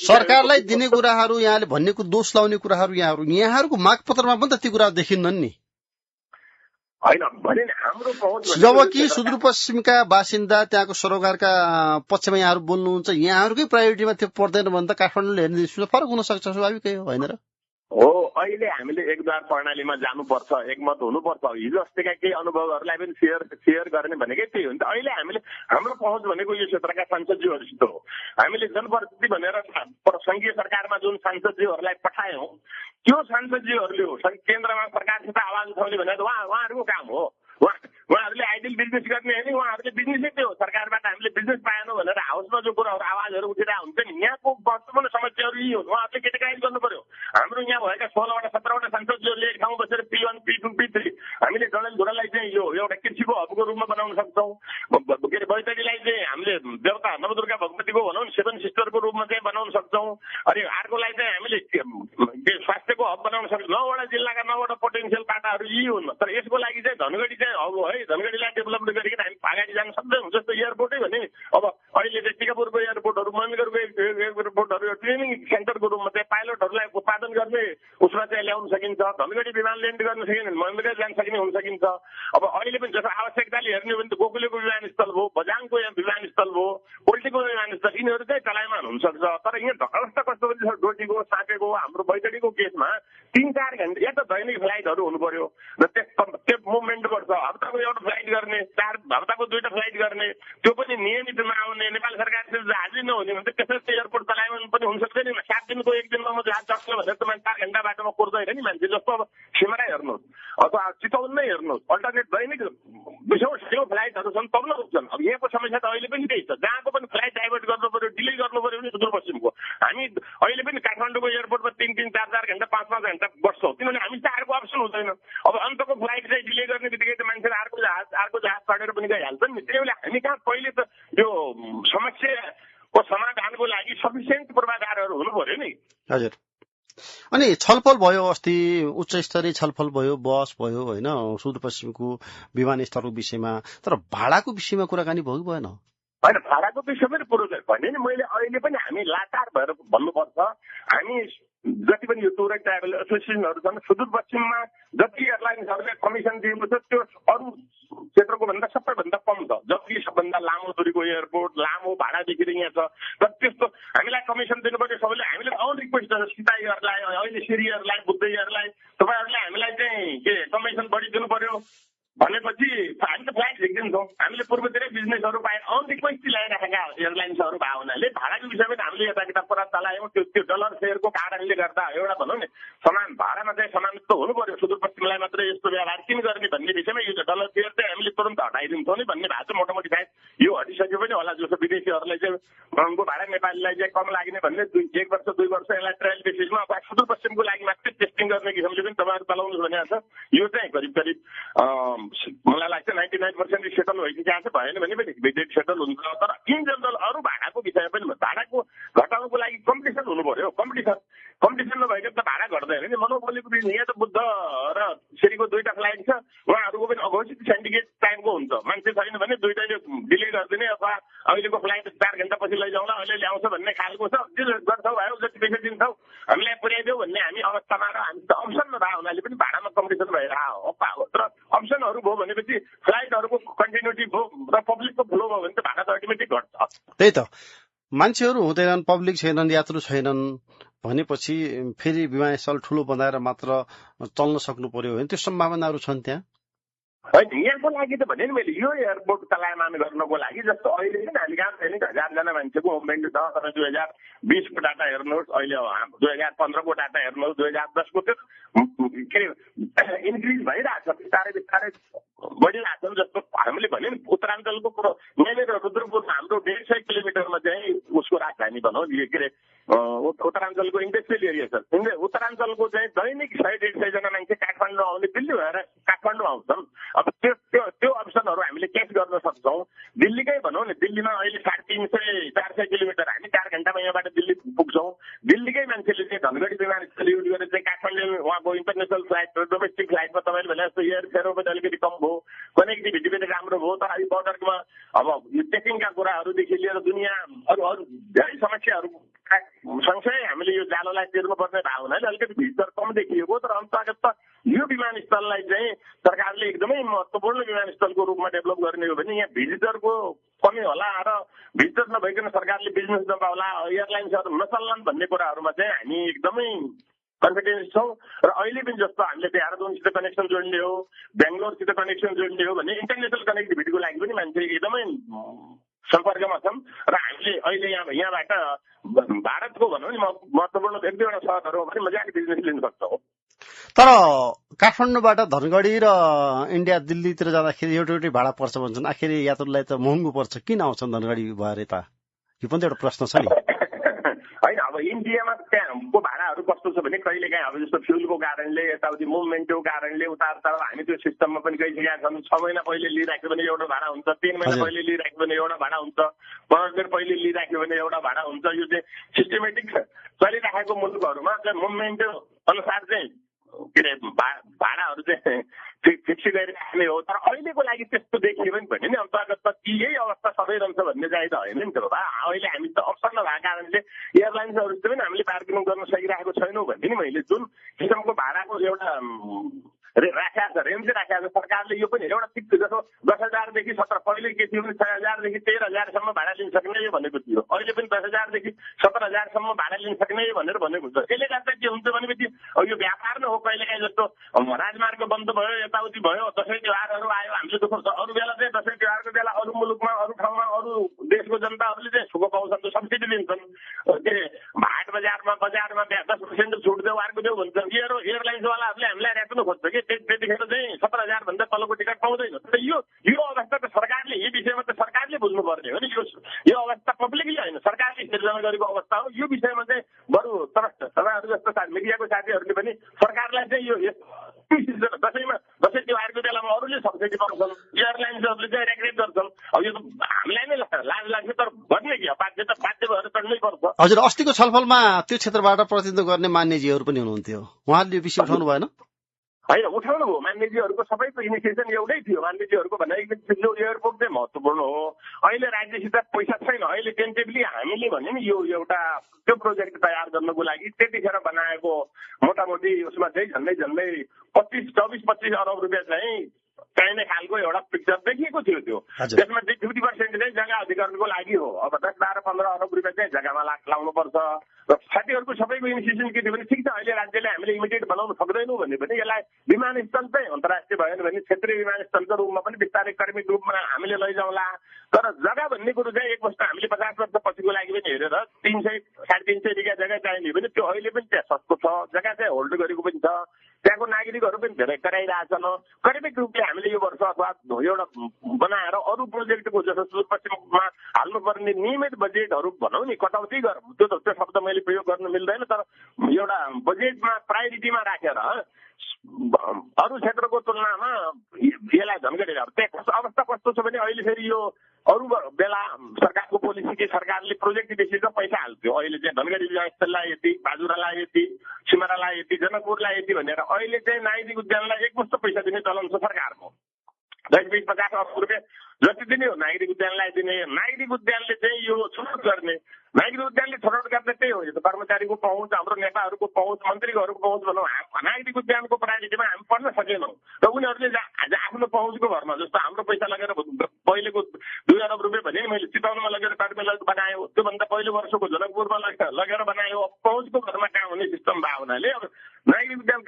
सरकारलाई दिने कुराहरू, यहाँले भन्नेको दोष लाउने कुराहरू यहाँहरूको मागपत्रमा पनि त ती कुरा देखिन्नन् नि। होइन भने हाम्रो पहुँच, जबकि सुदूरपश्चिमका बासिन्दा, त्यहाँको सरोकारका पक्षमा यहाँहरू बोल्नुहुन्छ, यहाँहरूकै प्रायोरिटीमा त्यो पर्दैन भने त काठमाडौँले हेर्ने फरक हुन सक्छ, स्वाभाविकै हो, होइन र? हो, अहिले हामीले एकद्वार प्रणालीमा जानुपर्छ, एकमत हुनुपर्छ। हिजो अस्तिका केही अनुभवहरूलाई पनि सेयर गर्ने भनेकै त्यही हो नि त। अहिले हामीले हाम्रो पहुँच भनेको यो क्षेत्रका सांसदज्यूहरूसित हो। हामीले जनप्रतिनिधि भनेर सङ्घीय सरकारमा जुन सांसदज्यूहरूलाई पठायौँ, त्यो सांसदज्यूहरूले हो केन्द्रमा सरकारसित आवाज उठाउने भनेर उहाँहरूको काम हो। उहाँहरूले आइडियल बिजनेस गर्ने होइन, उहाँहरूले बिजनेसै त्यो हो। सरकारबाट हामीले बिजनेस पाएनौँ भनेर हाउसमा जो कुराहरू आवाजहरू उठिरहेको हुन्छ नि, यहाँको महत्त्वपूर्ण समस्याहरू यही हो। उहाँहरूले केटागराइज गर्नु पर्यो। हाम्रो यहाँ भएका 16वटा 17वटा सांसदज्यूहरूले एक ठाउँ बसेर P1, P2, P3 हामीले डडेलधुरालाई चाहिँ यो एउटा कृषिको हबको रूपमा बनाउन सक्छौँ। के अरे बैतडीलाई चाहिँ हामीले देवता नवदुर्गा भगवतीको भनौँ न 7 सिस्टरको रूपमा चाहिँ बनाउन सक्छौँ। अनि अर्कोलाई चाहिँ हामीले स्वास्थ्यको हब बनाउन सक्छौँ। 9वटा जिल्लाका 9वटा पोटेन्सियल बाटाहरू यी हुन्। तर यसको लागि चाहिँ धनगढी चाहिँ अब है, धनगढीलाई डेभलपमेन्ट गरिकन हामी अगाडि जान सक्दैनौँ। जस्तो एयरपोर्टै भने अब अहिले चाहिँ टिकापुरको एयरपोर्टहरू, महेन्द्रगढको एयरपोर्टहरू ट्रेनिङ सेन्टरको रूपमा चाहिँ पाइलटहरूलाई उत्पादन गर्ने उसमा चाहिँ ल्याउन सकिन्छ। धनगढी विमान ल्यान्ड गर्न सकिने महेन्द्रगढ जान सक्ने हुन सकिन्छ। अब अहिले पनि जस्तो आवश्यकताले हेर्ने हो भने त गोकुलेको विमानस्थल भयो, बझाङको विमानस्थल भयो, पोल्टीको विमानस्थल, यिनीहरू चाहिँ चलायमान हुनसक्छ। तर यहाँ अवस्था कस्तो पनि छ, डोटीको, साँपेको, हाम्रो बैतडीको केसमा 3-4 घन्टा या त दैनिक फ्लाइटहरू हुनु पर्यो र त्यो मुभमेन्ट गर्छ। हप्ताको एउटा फ्लाइट गर्ने, हप्ताको 2टा फ्लाइट गर्ने, त्यो पनि नियमितमा आउने। नेपाल सरकारले जहाजै नहुने भने त त्यसरी एयरपोर्ट चलायमान पनि हुन सक्दैन नि। 7 दिनको 1 दिनमा म जहाज चल्छ भनेर त 4 घन्टा बाटोमा कुर्दैन नि मान्छे। जस्तो अब सिमरा हेर्नुहोस् अथवा चितवन नै हेर्नुहोस्, अल्टरनेट दैनिक 200 फ्लाइटहरू छन्, तब न पुग्छन्। अब यहाँको समस्या त अहिले पनि त्यही छ, जहाँको पनि फ्लाइट डाइभर्ट गर्नु पर्यो, डिले गर्नु पर्यो भने सुदूरपश्चिमको। हामी अहिले पनि काठमाडौँको एयरपोर्टमा 3-3, 4-4 घन्टा, 5-5 घन्टा बस्छौँ, किनभने हामी त अर्को अप्सन हुँदैन। अब अन्तको फ्लाइट चाहिँ डिले गर्ने बित्तिकै त मान्छेले अर्को जहाज चढेर पनि गइहाल्छन् नि। त्यही भएर हामी कहाँ पहिले त यो समस्याको समाधानको लागि सफिसियन्ट पूर्वाधारहरू हुनु पर्यो नि। हजुर। अनि छलफल भयो, अस्ति उच्च स्तरीय छलफल भयो, बस भयो, होइन, सुदूरपश्चिमको विमानस्थलको विषयमा। तर भाडाको विषयमा कुराकानी भयो कि भएन? होइन, भाडाको विषयमा पुरो भने नि मैले अहिले पनि हामी लाचार भएर भन्नुपर्छ। हामी जति पनि यो टुर एन्ड ट्राभल एसोसिएसनहरू छन्, सुदूरपश्चिममा जति एयरलाइन्सहरूले कमिसन दिएको छ त्यो अरू क्षेत्रको भन्दा सबैभन्दा कम छ। जति सबभन्दा लामो दूरीको एयरपोर्ट, लामो भाडादेखि यहाँ छ। तर त्यस्तो हामीलाई कमिसन दिनु पर्यो सबैले। हामीले अन रिक्वेस्ट छ सीता एयरलाई, अहिले सिरी एयरलाई, बुद्ध एयरलाई, तपाईँहरूले हामीलाई चाहिँ के कमिसन बढी दिनु पर्यो भनेपछि हामी त फ्लाइट झिक्दिन्छौँ। हामीले पूर्वतिरै बिजनेसहरू पाए अन रिक्वेस्ट ल्याइराखेका एयरलाइन्सहरू भएको हुनाले भाडाको विषयमा हामीले यता किताब पुरा चलायौँ। त्यो डलर सेयरको कारणले गर्दा एउटा भनौँ नि समान भाडामा चाहिँ समानत्व हुनु पर्यो। सुदूरपश्चिमलाई मात्रै यस्तो व्यवहार किन गर्ने भन्ने विषयमा यो डलर सेयर चाहिँ हामीले तुरन्त हटाइदिन्छौँ नि भन्ने भएको छ। मोटामोटी सायद यो हटिसक्यो पनि होला। जस्तो विदेशीहरूलाई चाहिँ महँगो भाडा, नेपालीलाई चाहिँ कम लाग्ने भन्ने 1 वर्ष 2 वर्ष यसलाई ट्रायल बेसिसमा सुदूरपश्चिमको लागि मात्रै टेस्टिङ गर्ने किसिमले पनि तपाईँहरू चलाउनु भनेको छ। यो चाहिँ करिब मलाई लाग्छ 99% सेटल भइसकेको छ। भएन भने पनि डेट सेटल हुन्छ। तर इन जनरल अरू भाडाको विषय पनि भाडाको घटाउनुको लागि कम्पिटिसन हुनु पर्यो। कम्पिटिसन नभएको त भाडा घट्दैन नि। मोनोपोलीको बिजनेस यहाँ त बुद्ध र सिरीको 2टा फ्लाइट छ, उहाँहरूको पनि अघोषित सिन्डिकेट टाइमको हुन्छ। मान्छे छैन भने 2टाले डिले गरिदिने अथवा अहिलेको फ्लाइट 4 घण्टा पछि लैजाउँला अहिले ल्याउँछ भन्ने खालको छ गर्छौ भयो जति पैसा दिन्छौ हामीलाई पुर्याइदेऊ भन्ने हामी अवस्थामा र हामी त अप्सन नभए हुनाले पनि भाडामा कम्पिटिसन भइरहेको हो तर अप्सनहरू भयो भनेपछि फ्लाइटहरूको कन्टिन्युटी भयो र पब्लिकको फ्लो भयो भने त भाडा त अटोमेटिक घट्छ। त्यही त मान्छेहरू हुँदैनन्, पब्लिक छैनन्, यात्रु छैनन् भनेपछि फेरि विमानस्थल ठुलो बनाएर मात्र चल्न सक्नु पर्यो भने त्यो सम्भावनाहरू छन् त्यहाँ होइन। यहाँको लागि त भने नि मैले यो एयरपोर्ट चलायमान गर्नको लागि जस्तो अहिले पनि हामी कहाँ छैन 1000जना मान्छेको मुभमेन्ट छ तर 2020को डाटा हेर्नुहोस्, अहिले 2015को डाटा हेर्नुहोस्, 2010को त्यो के अरे इन्क्रिज भइरहेको छ, बिस्तारै बिस्तारै बढिरहेको छ। जस्तो हामीले भन्यो नि उत्तराञ्चलको कुरो यहाँनिर रुद्रपुरमा हाम्रो 150 किलोमिटरमा चाहिँ उसको राजधानी भनौँ के अरे उत्तराञ्चलको इन्डस्ट्रियल एरिया छ। उत्तराञ्चलको चाहिँ दैनिक 100-150 जना मान्छे काठमाडौँ आउने दिल्ली भएर काठमाडौँ आउँछन्। अब त्यो अप्सनहरू हामीले क्याच गर्न सक्छौँ। दिल्लीकै भनौँ न, दिल्लीमा अहिले 350-400 किलोमिटर हामी 4 घण्टामा यहाँबाट दिल्ली पुग्छौँ। दिल्लीकै मान्छेले चाहिँ धनगढी विमानस्थल युज गरेर चाहिँ काठमाडौँ उहाँको इन्टरनेसनल फ्लाइट र डोमेस्टिक फ्लाइटमा तपाईँले भने जस्तो एयर फेरो पनि अलिकति कम भयो, कनेक्टिभिटी पनि राम्रो भयो। तर यो बोर्डरमा अब यो चेकिङका कुराहरूदेखि लिएर दुनियाँ अरू धेरै समस्याहरू सँगसँगै हामीले यो जालोलाई तिर्नुपर्ने भएको हुनाले अलिकति भिजिटर कम देखिएको। तर अन्तर्गत त यो विमानस्थललाई चाहिँ सरकारले एकदमै महत्त्वपूर्ण विमानस्थलको रूपमा डेभलप गर्ने हो भने यहाँ भिजिटरको कमी होला र भिजिटर नभइकन सरकारले बिजनेस नपाउला, एयरलाइन्सहरू नचल्लान् भन्ने कुराहरूमा चाहिँ हामी एकदमै कन्फिडेन्स छौँ। र अहिले पनि जस्तो हामीले देहरादुनसित कनेक्सन जोड्ने हो, बेङ्गलोरसित कनेक्सन जोड्ने हो भने इन्टरनेसनल कनेक्टिभिटीको लागि पनि मान्छे एकदमै सम्पर्कमा छौँ। र हामीले अहिले यहाँबाट भारतको भनौँ नि महत्त्वपूर्ण 1-2वटा सहरहरू हो भने मजाले बिजनेस लिन सक्छौँ। तर काठमाडौँबाट धनगढी र इन्डिया दिल्लीतिर जाँदाखेरि एउटै भाडा पर्छ भन्छन्। आखिर यात्रुलाई त महँगो पर्छ, किन आउँछन् धनगढी भएर यता? यो पनि एउटा प्रश्न छ नि। होइन, अब इन्डियामा त्यहाँको भाडाहरू कस्तो छ भने कहिलेकाहीँ अब जस्तो फ्युलको कारणले यताउति मुभमेन्टको कारणले उतार चढाव हामी त्यो सिस्टममा पनि गइसकेका छौँ। 6 महिना पहिले लिइराख्यो भने एउटा भाडा हुन्छ, 3 महिना पहिले लिइराख्यो भने एउटा भाडा हुन्छ, 15 दिन पहिले लिइराख्यो भने एउटा भाडा हुन्छ। यो चाहिँ सिस्टमेटिक चलिराखेको मुलुकहरूमा चाहिँ मुभमेन्ट अनुसार चाहिँ के अरे भाडाहरू चाहिँ फिक्स गरिराख्ने हो। तर अहिलेको लागि त्यस्तो देखियो भने नि अन्तर्गत त यही अवस्था सबै रहन्छ भन्ने चाहिँ त होइन नि त बाबा। अहिले हामी त अप्सन नभएको कारणले एयरलाइन्सहरूसित पनि हामीले बार्गेनिङ गर्न सकिरहेको छैनौँ भने नि मैले जुन किसिमको भाडाको एउटा राखेको छ, रेन्ज राखेको छ सरकारले, यो पनि एउटा फिक्स जस्तो 10,000 देखि 17 पहिले के थियो भने 6,000 देखि 13,000सम्म भाडा लिन सक्ने भनेको थियो। अहिले पनि 10,000 देखि 17,000सम्म भाडा लिन सक्ने भनेर भनेको हुन्छ। त्यसले गर्दा के हुन्छ भनेपछि यो व्यापार नै हो। कहिलेकाहीँ जस्तो राजमार्ग बन्द भयो, यताउति भयो, दसैँ तिहारहरू आयो, हामीले दुःख छ। अरू बेला चाहिँ दसैँ तिहारको बेला अरू मुलुकमा, अरू ठाउँमा, अरू देशको जनताहरूले चाहिँ सुख पाउँछन्, त सब्सिडी दिन्छन्। के अरे हाट बजारमा 10% छुट देऊ, अर्को देऊ भन्छन्। एयरलाइन्सवालाहरूले हामीलाई राख्नु खोज्छ कि त्यतिखेर चाहिँ 17,000 भन्दा तलको टिकट पाउँदैन। तर यो अवस्था त सरकारले, यो विषयमा त सरकारले बुझ्नुपर्ने हो नि। यो अवस्था पब्लिकले होइन, सरकारले सिर्जना गरेको अवस्था हो। यो विषयमा चाहिँ बरु तपाईँहरू जस्तो मिडियाको साथीहरूले पनि सरकारलाई चाहिँ यो दसैँ तिहारको बेलामा अरूले सब्सिडी पाउँछन्, एयरलाइन्सहरूले चाहिँ रेगुलेट गर्छन्। अब यो त हामीलाई नै लाज लाग्छ, तर भन्ने कि बाध्य भएर चढ्नै पर्छ। हजुर, अस्तिको छलफलमा त्यो क्षेत्रबाट प्रतिनिधित्व गर्ने मान्यजीहरू पनि हुनुहुन्थ्यो, उहाँले यो विषय उठाउनु भएन? होइन, उठाउनु भयो। मान्यजीहरूको सबैको इनिसिएसन एउटै थियो। मान्यजीहरूको भनाइ यो एयरपोर्ट चाहिँ महत्त्वपूर्ण हो। अहिले राज्यसित पैसा छैन। अहिले टेन्टेभली हामीले भने नि यो एउटा त्यो प्रोजेक्ट तयार गर्नको लागि त्यतिखेर बनाएको मोटामोटी उसमा चाहिँ झन्डै 24-25 अरब रुपियाँ चाहिँ चाहिने खालको एउटा पिक्चर देखिएको थियो। त्यो त्यसमा चाहिँ 50% चाहिँ जग्गा अधिकरणको लागि हो। अब 10-12-15 अरब रुपियाँ चाहिँ जग्गामा लाउनुपर्छ। र साथीहरूको सबैको इनिसिएसन के थियो भने ठिक छ, अहिले राज्यले हामीले इमिडिएट बनाउन सक्दैनौँ भने पनि यसलाई विमानस्थल चाहिँ अन्तर्राष्ट्रिय भएन भने क्षेत्रीय विमानस्थलको रूपमा पनि बिस्तारै क्रमिक रूपमा हामीले लैजाउँला। तर जग्गा भन्ने कुरो चाहिँ एक वर्ष हामीले 50 वर्ष पछिको लागि पनि हेरेर 300-350 बिघा जग्गा चाहिने भने त्यो अहिले पनि त्यहाँ सस्तो छ, जग्गा चाहिँ होल्ड गरेको पनि छ। त्यहाँको नागरिकहरू पनि धेरै कराइरहेछन्। क्रमिक रूपले हामीले यो वर्ष अथवा एउटा बनाएर अरू प्रोजेक्टको जस्तो सुदूरपश्चिममा हाल्नुपर्ने नियमित बजेटहरू भनौँ नि कटौती गरौँ। त्यो शब्द मैले प्रयोग गर्न मिल्दैन, तर एउटा बजेटमा प्रायोरिटीमा राखेर अरू क्षेत्रको तुलनामा यसलाई धनगढी त्यहाँ अवस्था कस्तो छ भने अहिले फेरि यो अरू बेला सरकारको पोलिसी कि सरकारले प्रोजेक्ट बेसी त पैसा हाल्थ्यो। अहिले चाहिँ धनगढी विमानस्थललाई यति, बाजुरालाई यति, सिमरालाई यति, जनकपुरलाई यति भनेर अहिले चाहिँ नाइदी उद्यानलाई एकमुष्ट पैसा दिने चलन छ सरकारको। 20-50 अरब रुपियाँ जति दिने हो नागरिक उद्यानलाई दिने। नागरिक उद्यानले चाहिँ यो छनौट गर्ने, नागरिक उद्यानले छनौट गर्ने त्यही हो। यो त कर्मचारीको पहुँच, हाम्रो नेताहरूको पहुँच, मन्त्रीहरूको पहुँच भनौँ। नागरिक उद्यानको प्रायोरिटीमा हामी पढ्न सकेनौँ र उनीहरूले आफ्नो पहुँचको भरमा, जस्तो हाम्रो पैसा लगेर पहिलेको 2 अरब रुपियाँ भने मैले चितवनमा लगेर कार्यालय बनायो, त्योभन्दा पहिलो वर्षको जनकपुरमा लगेर बनायो। पहुँचको भरमा काम हुने सिस्टम भएको हुनाले अब नागरिक उद्यान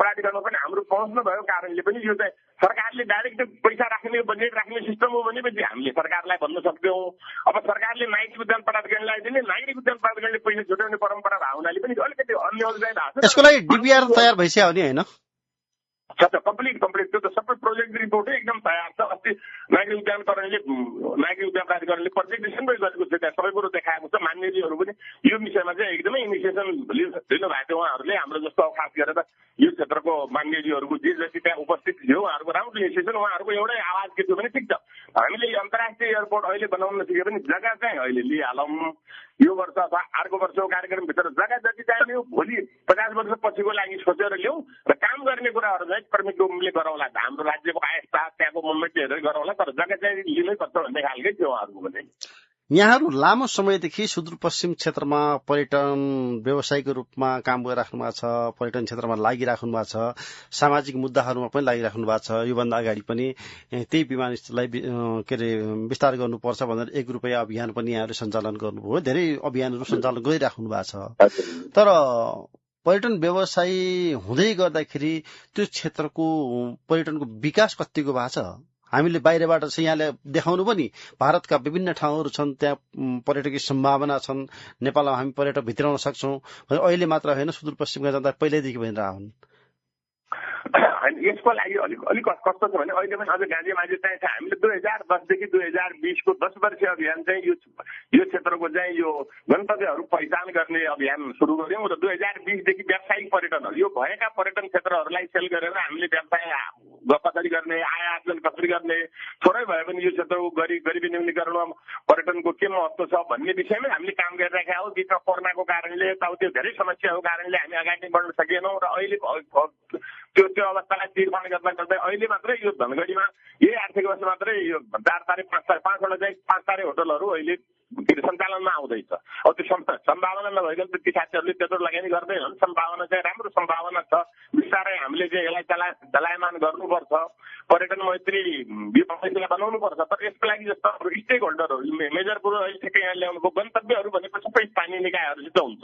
प्राधिकरणमा पनि हाम्रो पहुँच नभएको कारणले पनि यो चाहिँ सरकारले डाइरेक्ट पैसा राख्ने, बजेट राख्ने सिस्टम हो भनेपछि हामीले सरकारलाई भन्न सक्दैनौँ। अब सरकारले नागरिक उद्यान प्राधिकरणलाई दिने, नागरिक उद्यान प्राधिकरणले पैसा छुट्याउने परम्परा भएको हुनाले पनि अलिकति अन्य भएको छ। यसको लागि डिपिआर तयार भइसक्यो भने होइन कम्प्लिट त्यो त सबै प्रोजेक्ट रिपोर्टै एकदम तयार छ। अस्ति नागरिक उद्यान प्राधिकरणले प्रेजेन्टेसन पनि गरेको छ, त्यहाँ सबै कुरो देखाएको छ। मान्यजीहरू पनि यो विषयमा चाहिँ एकदमै इनिसिएसन लिनुभएको थियो उहाँहरूले। हाम्रो जस्तो खास गरेर यो क्षेत्रको मान्यजीहरूको जे जति त्यहाँ उपस्थित थियो उहाँहरूको राम्रो इनिसिएसन, उहाँहरूको एउटै आवाज के थियो भने ठिक छ हामीले अन्तर्राष्ट्रिय एयरपोर्ट अहिले बनाउन नसके पनि जग्गा चाहिँ अहिले लिइहालौँ। यो वर्ष अथवा अर्को वर्षको कार्यक्रमभित्र जग्गा जति चाहिने हो भोलि 50 वर्ष पछिको लागि सोचेर ल्याउँ र काम गर्ने कुराहरू चाहिँ परमिट गभर्मेन्टले गराउला। हाम्रो राज्यको आयस्ता त्यहाँको मुभमेन्ट हेरेर गराउला, तर जग्गा चाहिँ लिनै पर्छ भन्ने खालकै थियो उहाँहरूको पनि। यहाँहरू लामो समयदेखि सुदूरपश्चिम क्षेत्रमा पर्यटन व्यवसायको रूपमा काम गरिराख्नु भएको छ, पर्यटन क्षेत्रमा लागिराख्नु भएको छ, सामाजिक मुद्दाहरूमा पनि लागिराख्नु भएको छ। योभन्दा अगाडि पनि त्यही विमानस्थललाई विस्तार गर्नुपर्छ भनेर 1 रुपियाँ अभियान पनि यहाँहरूले सञ्चालन गर्नुभयो, धेरै अभियानहरू सञ्चालन गरिराख्नु भएको छ। तर पर्यटन व्यवसायी हुँदै गर्दाखेरि त्यो क्षेत्रको पर्यटनको विकास कतिको भएको छ? हामीले बाहिरबाट चाहिँ यहाँले देखाउनु पनि भारतका विभिन्न ठाउँहरू छन्, त्यहाँ पर्यटकीय सम्भावना छन्, नेपालमा हामी पर्यटक भित्राउन सक्छौँ भने अहिले मात्र होइन सुदूरपश्चिमका जनता पहिल्यैदेखि भनिरहेका हुन्। यसको लागि अलिक कस्तो छ भने अहिले पनि अझ गाँजे माझे चाहिँ हामीले 2010 देखि 2020 को 10 वर्षीय अभियान चाहिँ यो क्षेत्रको चाहिँ यो गन्तव्यहरू पहिचान गर्ने अभियान सुरु गर्यौँ र 2020 देखि व्यावसायिक पर्यटनहरू यो भएका पर्यटन क्षेत्रहरूलाई सेल गरेर हामीले व्यवसाय कसरी गर्ने, आय आर्जन कसरी गर्ने, थोरै भए पनि यो क्षेत्रको गरिबी न्यूनीकरणमा पर्यटनको के महत्व छ भन्ने विषयमै हामीले काम गरिरहेका हौँ। बिचमा कोरोनाको कारणले त्यो धेरै समस्याको कारणले हामी अगाडि बढ्न सकेनौँ र अहिले त्यो अवस्थालाई तीर्मान गर्दै अहिले मात्रै यो धनगढीमा यही आर्थिक वर्ष मात्रै यो 4 तारे 5 तारे होटलहरू अहिले सञ्चालनमा आउँदैछ। अब त्यो सम्भावना नभइकन ती साथीहरूले त्यत्रो लगानी गर्दैनन्। सम्भावना चाहिँ राम्रो सम्भावना छ, बिस्तारै हामीले चाहिँ यसलाई चलायमान गर्नुपर्छ, पर्यटन मैत्री व्यवस्था बनाउनुपर्छ। तर यसको लागि जस्तो स्टेक होल्डरहरू मेजर कुरो अहिले ठिकै यहाँ ल्याउनुको गन्तव्यहरू भनेको सबै स्थानीय निकायहरूसित हुन्छ।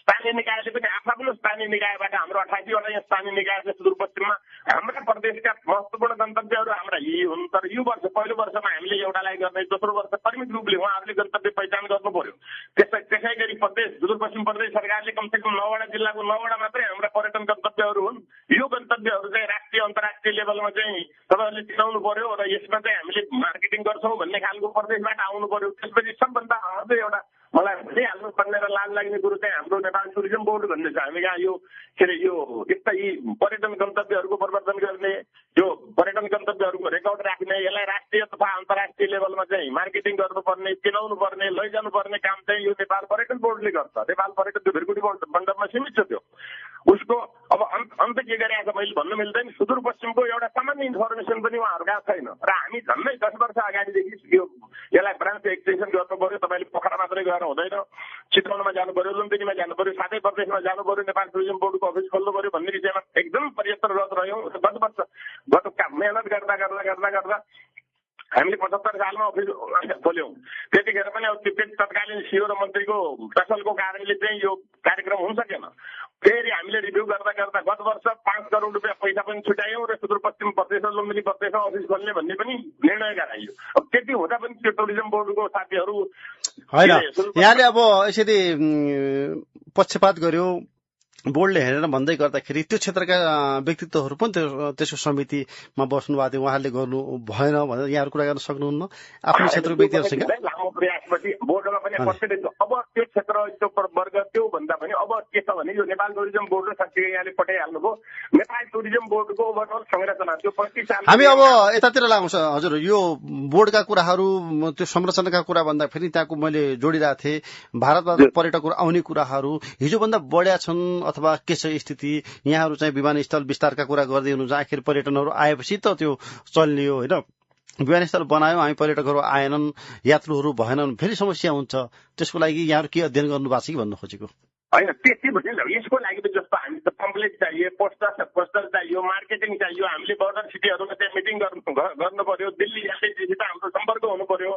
स्थानीय निकायले पनि आफ्नो स्थानीय निकायबाट हाम्रो 88 वटा यहाँ स्थानीय निकाय सुदूरपश्चिममा हाम्रा प्रदेशका महत्त्वपूर्ण गन्तव्यहरू हाम्रा यी हुन्। तर यो वर्ष पहिलो वर्षमा हामीले एउटालाई गर्ने, दोस्रो वर्ष परिमित रूपले उहाँहरूले गन्तव्य पहिचान गर्नु पर्यो। त्यसै गरी प्रदेश सुदूरपश्चिम प्रदेश सरकारले कमसेकम 9 वटा जिल्लाको 9 वटा मात्रै हाम्रा पर्यटन गन्तव्यहरू हुन्। यो गन्तव्यहरू चाहिँ राष्ट्रिय अन्तर्राष्ट्रिय लेभलमा चाहिँ तपाईँहरूले चिनाउनु पर्यो र यसमा चाहिँ हामीले मार्केटिङ गर्छौँ भन्ने खालको प्रदेशबाट आउनु पर्यो। त्यसपछि सबभन्दा अझै एउटा मलाई भनिहाल्नु पर्ने र लाज लाग्ने कुरो चाहिँ हाम्रो नेपाल टुरिज्म बोर्ड भन्ने छ। हामी कहाँ यो के अरे यो यस्ता यी पर्यटन गन्तव्यहरूको प्रवर्धन गर्ने, यो पर्यटन गन्तव्यहरूको रेकर्ड राख्ने, यसलाई राष्ट्रिय तथा अन्तर्राष्ट्रिय लेभलमा चाहिँ मार्केटिङ गर्नुपर्ने, चिनाउनु पर्ने, लैजानु पर्ने काम चाहिँ यो नेपाल पर्यटन बोर्डले गर्छ। नेपाल पर्यटन त्यो भिरकुटी मण्डपमा सीमित छ त्यो। उसको अब अन्त के गरिरहेको मैले भन्नु मिल्दैन। सुदूरपश्चिमको एउटा सामान्य इन्फर्मेसन पनि उहाँहरूका छैन र हामी झन्डै 10 वर्ष अगाडिदेखि यसलाई ब्रान्च एक्सटेन्सन गर्नु पर्यो। तपाईँले पोखरा मात्रै गएर हुँदैन, चितवनमा जानु पर्यो, लुम्बिनीमा जानु पर्यो, साथै प्रदेशमा जानु पर्यो, नेपाल टुरिज्म बोर्डको अफिस खोल्नु पर्यो भन्ने विषयमा एकदम प्रयत्नरत रह्यौँ। गत मेहनत गर्दा हामीले 75 सालमा अफिस खोल्यौँ। त्यतिखेर पनि अब तत्कालीन सिओ र मन्त्रीको टसलको कारणले चाहिँ यो कार्यक्रम हुन सकेन। फेरि हामीले रिभ्यू गर्दा गत वर्ष 5 करोड रुपियाँ पैसा पनि छुट्यायौँ र सुदूरपश्चिम प्रदेश र लुम्बिनी प्रदेशमा अफिस खोल्ने भन्ने पनि निर्णय गराइयो। अब त्यति हुँदा पनि त्यो टुरिज्म बोर्डको साथीहरू होइन, यहाँले अब यसरी पक्षपात गर्यो, बोर्डले हेरेर भन्दै गर्दाखेरि त्यो क्षेत्रका व्यक्तित्वहरू पनि त्यसको समितिमा बस्नु भएको थियो, उहाँहरूले गर्नु भएन भनेर यहाँहरू कुरा गर्न सक्नुहुन्न आफ्नो क्षेत्रको व्यक्तिहरूसँग? लामो प्रयासपछि बोर्डमा पनि पर्सेन्टेज अब त्यो क्षेत्र त्यो वर्ग त्यो भन्दा पनि अब के छ भने यो नेपाल टुरिज्म बोर्ड र साथीले यहाँले पठाइहाल्नुभयो। नेपाल टुरिज्म बोर्डको ओभरअल संरचना त्यो 25 साल हामी अब यतातिर लाग्छ। हजुर, यो बोर्डका कुराहरू त्यो संरचनाका कुरा भन्दाखेरि त्यहाँको मैले जोडिरहेको थिएँ भारतबाट पर्यटकहरू आउने कुराहरू हिजोभन्दा बढ्या छन् अथवा के छ स्थिति? यहाँहरू चाहिँ विमानस्थल विस्तारका कुरा गर्दै हुनुहुन्छ, आखिर पर्यटनहरू आएपछि त त्यो चल्ने हो होइन? विमानस्थल बनायौँ, हामी पर्यटकहरू आएनन्, यात्रुहरू भएनन्, फेरि समस्या हुन्छ। त्यसको लागि यहाँहरू के अध्ययन गर्नु भएको छ कि भन्नु खोजेको? होइन, त्यति भन्नु यसको लागि त जस्तो हामी त पम्पलेट चाहियो, पोस्टर चाहियो, मार्केटिङ चाहियो। हामीले बोर्डर सिटीहरूमा चाहिँ मिटिङ गर्नु पर्यो। दिल्ली एसआइटीसित हाम्रो सम्पर्क हुनु पर्यो।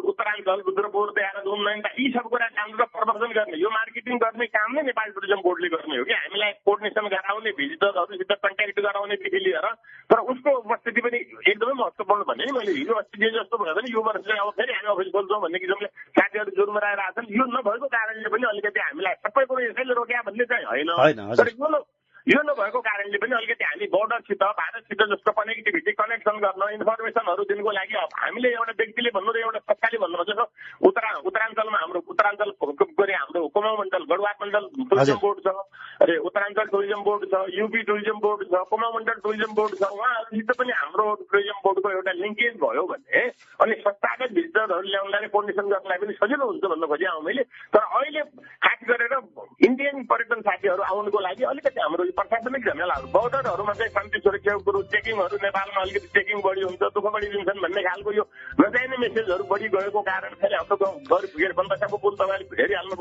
उत्तराञ्चल, रुद्रपुर, देहरादून, नैनीताल यी सब कुरा हाम्रो प्रवर्धन गर्ने, यो मार्केटिङ गर्ने काम नै नेपाल टुरिज्म बोर्डले गर्ने हो कि हामीलाई कोर्डिनेसन गराउने, भिजिटरहरूसित कन्ट्याक्ट गराउनेदेखि लिएर। तर उसको उपस्थिति पनि एकदमै महत्त्वपूर्ण भन्ने नि मैले हिजो अस्ति जे जस्तो भयो भने यो वर्ष चाहिँ अब फेरि हामी अफिस खोल्छौँ भन्ने किसिमले साथीहरू जोरमा आइरहेको छन्। यो नभएको कारणले पनि अलिकति हामीलाई सबै कुरो यसैले रोक्या भन्ने चाहिँ होइन। तर यो नभएको कारणले पनि अलिकति हामी बोर्डरसित, भारतसित जस्तो कनेक्टिभिटी, कनेक्सन गर्न, इन्फर्मेसनहरू दिनको लागि हामीले एउटा व्यक्तिले भन्नु र एउटा सरकारले भन्नु जस्तो उत्तराञ्चलमा हाम्रो उत्तराञ्चल हाम्रो कुमाउँ मण्डल, गढवाल मण्डल टुरिज्म बोर्ड छ, अरे उत्तराञ्चल टुरिज्म बोर्ड छ, युपी टुरिज्म बोर्ड छ, कुमाउँ मण्डल टुरिज्म बोर्ड छ। उहाँहरूसित पनि हाम्रो टुरिज्म बोर्डको एउटा लिङ्केज भयो भने अनि संस्थागत भिजिटरहरू ल्याउँदाखेरि कोर्डिनेसन गर्नलाई पनि सजिलो हुन्छ भन्न खोजेँ मैले। तर अहिले खास गरेर इन्डियन पर्यटन साथीहरू आउनुको लागि अलिकति हाम्रो प्रशासनिक झमेलाहरू, बोर्डरहरूमा चाहिँ शान्ति सुरक्षाको कुरो, चेकिङहरू नेपालमा अलिकति चेकिङ बढी हुन्छ, दुःख बढी दिन्छन् भन्ने खालको यो नचाहिने मेसेजहरू बढी गएको कारण फेरि हाम्रो गाउँ गएर बनबसाको पुल तपाईँले हेरिहाल्नु।